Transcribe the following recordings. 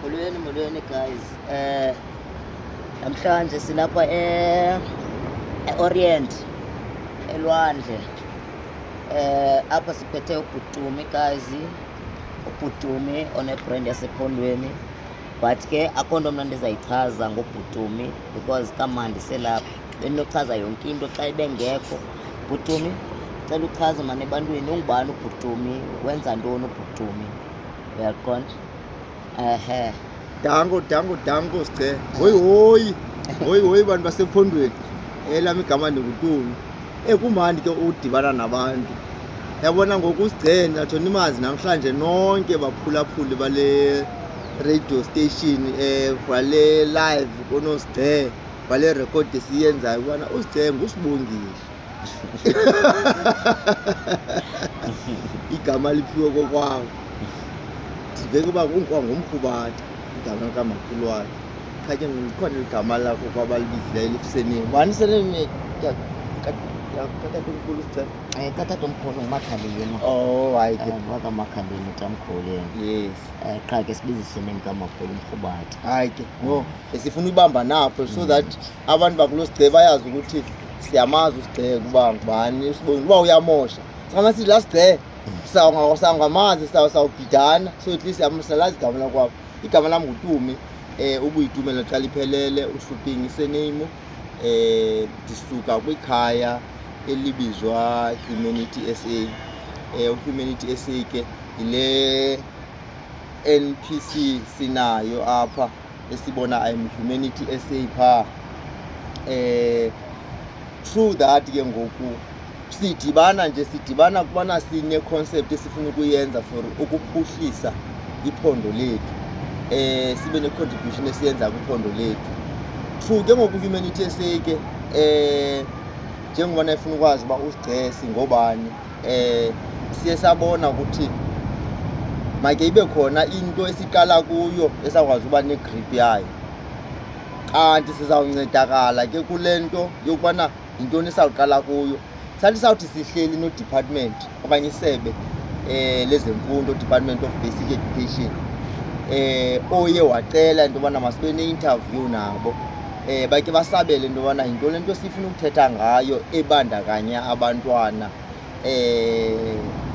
Molweni, molweni guys. Namhlanje silapha e-Orient, elwandle. Apha siphethe uBhutumi guys. UBhutumi one-brand yasephondweni. But ke akho nto mna ndizayichaza ngoBhutumi because kamandi selapha. Bendinochaza yonke into xa ebengekho. Bhutumi, cela uchaze mani ebantwini, ungubani uBhutumi, wenza ntoni uBhutumi? Uyaqonda? Ehe. Danko, danko, danko Sgce. Hoyi hoyi. Hoyi hoyi bantu basephondweni. Elami igama ndinguTumi. Kumandi ke udibana nabantu. Yabona ngoku uSgce natsho nimazi namhlanje nonke baphulaphuli bale radio station, bale live konoSgce, bale record esiyenzayo ubana uSgce nguSibongile. Igama liphiwe kokwabo. Ndive kuba kungkwangumrhubata igama likamakhulu wakhe. Qha ke ngoku likhona igama lakho kwabalibizileyo likusenini. Ngubani iseneni katatomkhulu uSgce? Katatomkhulu nguMakhalima. Oh, hayi ke. Ngowakamakhalima utamkhulu yena. Yes. Qha ke sibiza iseneni kamakhulu umrhubata. Hayi ke, no, besifuna uyibamba napho so that abantu bakulo Sigce bayazi ukuthi siyamazi uSigce ukuba ngubani, usibonile uba uyamosha. Singama sithi la Sigce, sawungamazi, sawubhidana. So at least siyalazi igama lakwabo. Igama lam nguTumi, ubuyitumela xa liphelele, uSuping isename. Ndisuka kwikhaya elibizwa Humanity SA. Humanity SA ke yile NPC sinayo apha esibona I'm Humanity SA pha. Through that ke ngoku sidibana nje, sidibana kubana sine concept esifuna ukuyenza for ukuphuhlisa iphondo lethu. Sibe ne contribution esiyenza kwiphondo lethu. Through ke ngoku Humanity SA ke, njengoba nayifuna ukwazi uba uSigce singobani, siye sabona ukuthi make ibe khona into esiqala kuyo esakwazi uba negrip yayo. Kanti sizawuncedakala ke kule nto yokubana yintoni esawuqala kuyo. Sathi sawuthi sihleli no-department okanye isebe lezemfundo, Department of Basic Education, oye wacela into yobana masibe ne-interview nabo. Bake basabele into yobana yintoni le nto esifuna ukuthetha ngayo ebandakanya abantwana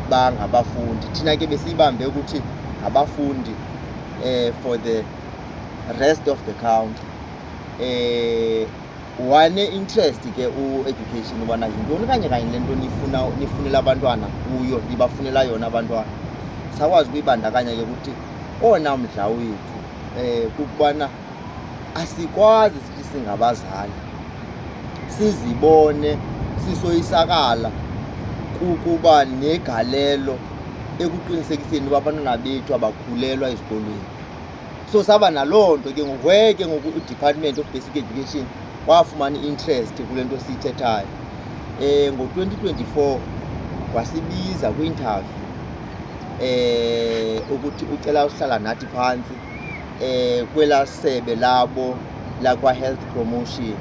bangabafundi. Thina ke besiyibambe ukuthi ngabafundi for the rest of the country. Wane interest ke u-education ubana yintoni kanye kanye le nto nifunela abantwana kuyo, nibafunela yona abantwana. Sakwazi ukuyibandakanya ke ukuthi owona mdla wethu kukubana asikwazi sithi singabazali sizibone sisoyisakala kukuba negalelo ekuqinisekiseni uba abantwana bethu abakhulelwa ezikolweni. So saba naloo nto ke ngoku, we ke ngoku i-Department of Basic Education wafumana i-interest kule nto siyithethayo. Ngo-2024 wasibiza kwi-interview ukuthi ucela uhlala nathi phantsi kwelaa sebe labo lakwa-health promotion,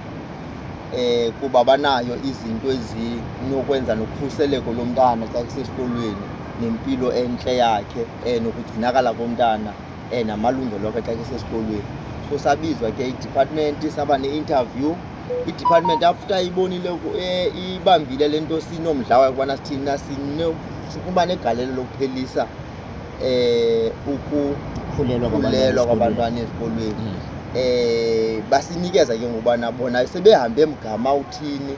kuba banayo izinto ezinokwenza nokhuseleko lomntana xa kusesikolweni, nempilo entle yakhe, nokugcinakala komntana, namalungelo akhe xa kusesikolweni. So sabizwa ke i-department, saba ne-interview. I-department after ibonile ibambile le nto sinomdla wayo ukubana thina sifuna negalelo lokuphelisa ukukhulelwa ukukhulelwa kwabantwana ezikolweni. Basinikeza ke ngokubana bona sebehambe mgama uthini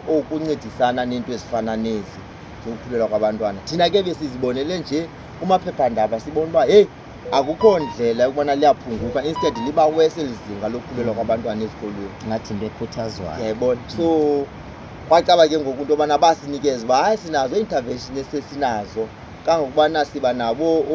okuncedisana nento ezifana nezi zokukhulelwa kwabantwana. Thina ke besizibonele nje kumaphephandaba, sibona uba hey, akukho ndlela yokubana liyaphunguka, instead liba worse eli zinga lokukhulelwa kwabantwana ezikolweni. Ngathi into ekhuthazwayo. Uyayibona? So kwacaba ke ngoku into yobana basinikeze uba hayi, sinazo ii-intervention esesinazo, kangokubana siba nabo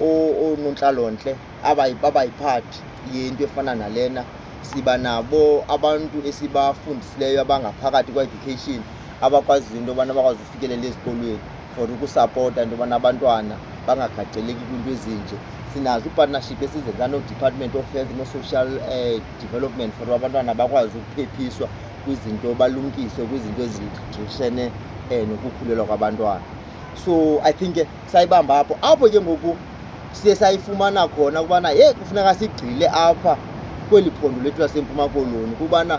oonontlalontle abayiphathi yento efana nalena. Siba nabo abantu esibafundisileyo abangaphakathi kwa-education abakwaziyo into yobana bakwazi ufikelela ezikolweni for ukusapota into yobana abantwana bangagaceleki kwiinto ezinje. Sinazo ii-partnership esizenza no-Department of Health no-Social Development for abantwana bakwazi ukuphephiswa kwizinto, balumkiswe kwizinto ezidilishene nokukhulelwa kwabantwana. So I think ke sayibamba apho. Apho ke ngoku Siye sayifumana khona ukubana yeyi, kufuneka sigxile apha kweli phondo lethu laseMpuma Koloni, kubana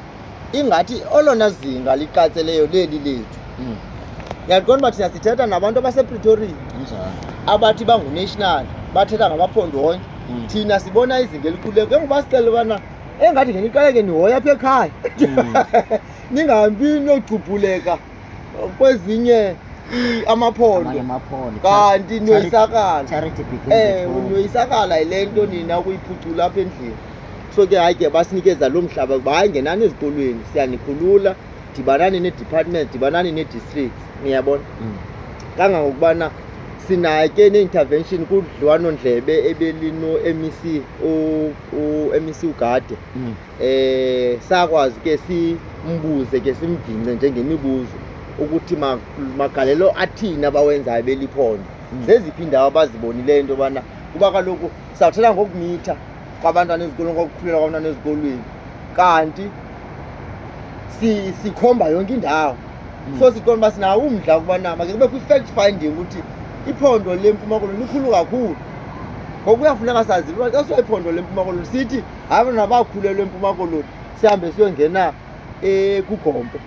ingathi olona zinga liqatseleyo leli lethu. Uyaqonda uba thina sithetha nabantu abasePretoria abathi bangu-national, bathetha ngamaphondo onke. Thina sibona izinga elikhuleyo. Ke ngoku basixelela ubana engathi ngeniqale ke nihoya apha ekhaya, ningahambi niyogcubhuleka kwezinye amaphondo. Amanye amaphondo. Kanti niyoyisakala. Charity begins at home. Niyoyisakala yile nto nina ukuyiphucula apha endlini. So ke hayi ke basinikeza loo mhlaba ukuba hayi, ngenani ezikolweni, siyanikhulula, dibanani nee-departments, dibanani nee-districts, niyabona. Kangangokubana sinayo ke ne-intervention kudliwanondlebe ebelino-MEC, u-MEC uGade. Sakwazi ke simbuze ke, simvince njengemibuzo ukuthi magalelo athini abawenzayo beliphondo, zeziphi iindawo abazibonileyo into yobana, kuba kaloku sawuthetha ngokumitha kwabantwana ezikolweni, ngokukhulelwa kwabantwana ezikolweni, kanti sikhomba yonke indawo. So siqonda uba sinawo umdla ukubana make kubekho i-fact finding ukuthi iphondo leMpuma Koloni likhulu kakhulu. Ngoku kuyafuneka sazile uba xa siwa iphondo leMpuma Koloni sithi hayi, abantwana bakhulelwe eMpuma Koloni, sihambe siyongena kuGompo.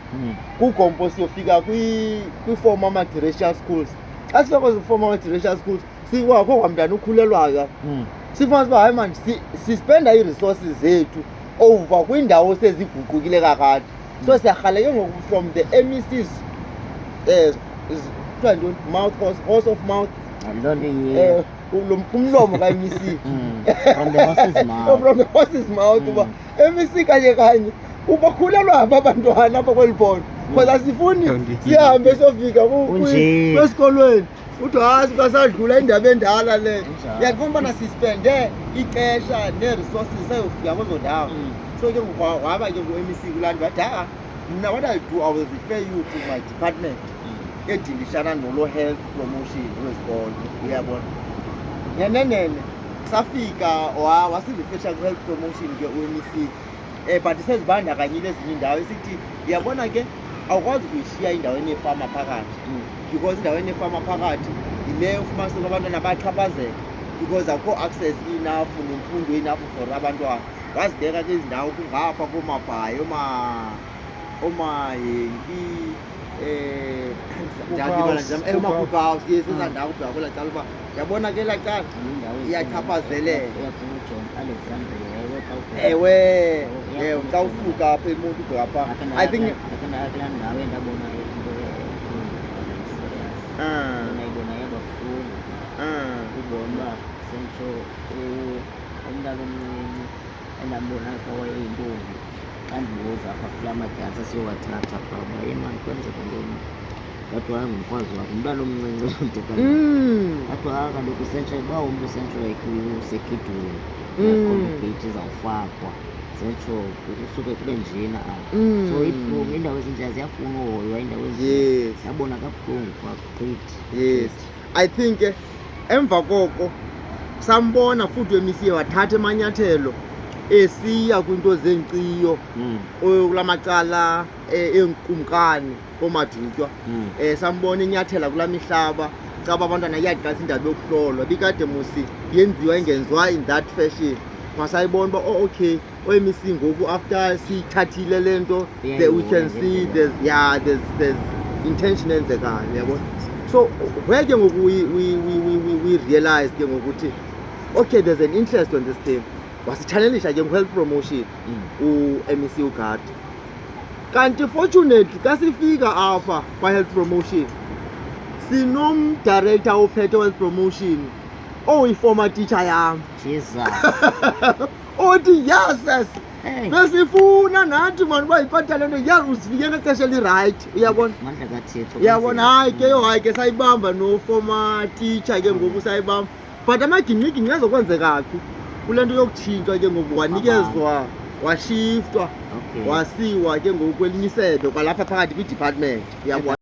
KuGompo siyofika kwii-former multiracial schools. Xa sifika kwezi former multiracial schools, sikwakho kwamntana ukhulelwayo apha. Sifumanisa uba hayi mani, sispenda ii-resources zethu over kwiindawo seziguqukile kakade. So siyarhala ke ngoku from the MECs, kuthiwa yintoni, mouth, horse, horse of mouth. Loo nto iye. Kumlomo ka-MEC. From the horse's mouth. From the horse's mouth uba MEC kanye kanye ubakhulelwa apha abantwana apha kweli phondo, because asifuni sihambe siyofika Unje. kwesikolweni uthi hayi, sukasadlula indaba endala leyo. Injalo. Uyaqonda ubana sispende ixesha nee-resources sayofika kwezo ndawo. So ke ngoku waba ke ngu-MEC kulaa nto, wathi ha, mna what I'll do, I will refer you to my department edilishana nolo health promotion kwezikolo, uyabona. Ngenenene safika wasirefresha kwi-health promotion ke u-MEC, but sezibandakanyile ezinye iindawo, esithi uyabona ke awukwazi ukuyishiya indawo eneefama phakathi, because indawo eneefama phakathi yileyo ufumaniseka abantwana bayaxhaphazeka because akukho access enough nemfundo enough for abantwana. Wazibeka ke izindawo kungapha kooMabhayi, ooMahenki, ndiyalibala nje, ooMacookhouse, yes, ezaa ndawo kubheka kwelaa cala uba yabona ke elaa cala iyachaphazeleka. Uyafuna uJohn Alexandria, ewe, xa ubheka. Ewe, ewe, xa usuka apha eMonti ubheka phaa, I think. Ndakhe ndaya kulaa ndawo endabona into ebuhlungu, serious. Ndayibona yaba buhlungu ubona uba senditsho umntana omncinci endambona phaa wayeyintombi, xa ndibuza apha kulaa madyantsi esiyowathatha phaa uba ye mani, kwenzeka ntoni, wathi wayengumfazi wakhe, umntana omncinci loo nto kaloku. Wathi hayi kaloku sentsho uba umntu sentsho like usekhidweni, uyaqonda, igeyithi izawufakwa, sentsho kusuke kube njena apha. So ibuhlungu, iindawo ezinjeya ziyafuna uhoywa, iindawo ezinjeya. Yabona kabuhlungu phaa gqithi. Yes, I think ke emva koko sambona futhi u-MEC wathatha amanyathelo esiya kwinto zenkciyo kulaa macala eenkumkani kooMadutywa. Sambona inyathela kulaa mihlaba caba abantwana iyaqalisa indaba yokuhlolwa bikade musi yenziwa ingenziwa in that fashion. Masayibona uba oh okay, o-MEC ngoku after siyithathile le nto, we can see there's, yeah, there's intention eyenzekayo, uyabona. So where ke ngoku we realize ke ngokuthi okay, there's an interest on this thing, wasitshanelisha ke ngu-health promotion u-MEC uGade. Kanti fortunately xa sifika apha kwa-health promotion, sinomdirector ophethe health promotion oyi-former teacher yam. Jesus. Othi yes, yes. Hey. Besifuna nathi mani uba yiphatha le nto, ya usifike ngexesha elirayithi, uyabona. Mandla kaThixo. Uyabona, hayi ke yo, hayi ke sayibamba no-former teacher ke ngoku sayibamba, but amagingxigingxi azokwenzeka phi kule nto yokutshintshwa ke ngoku, wanikezwa, washiftwa, wasiwa ke ngoku kwelinye isebe kwalapha phakathi kwi-department, uyabona.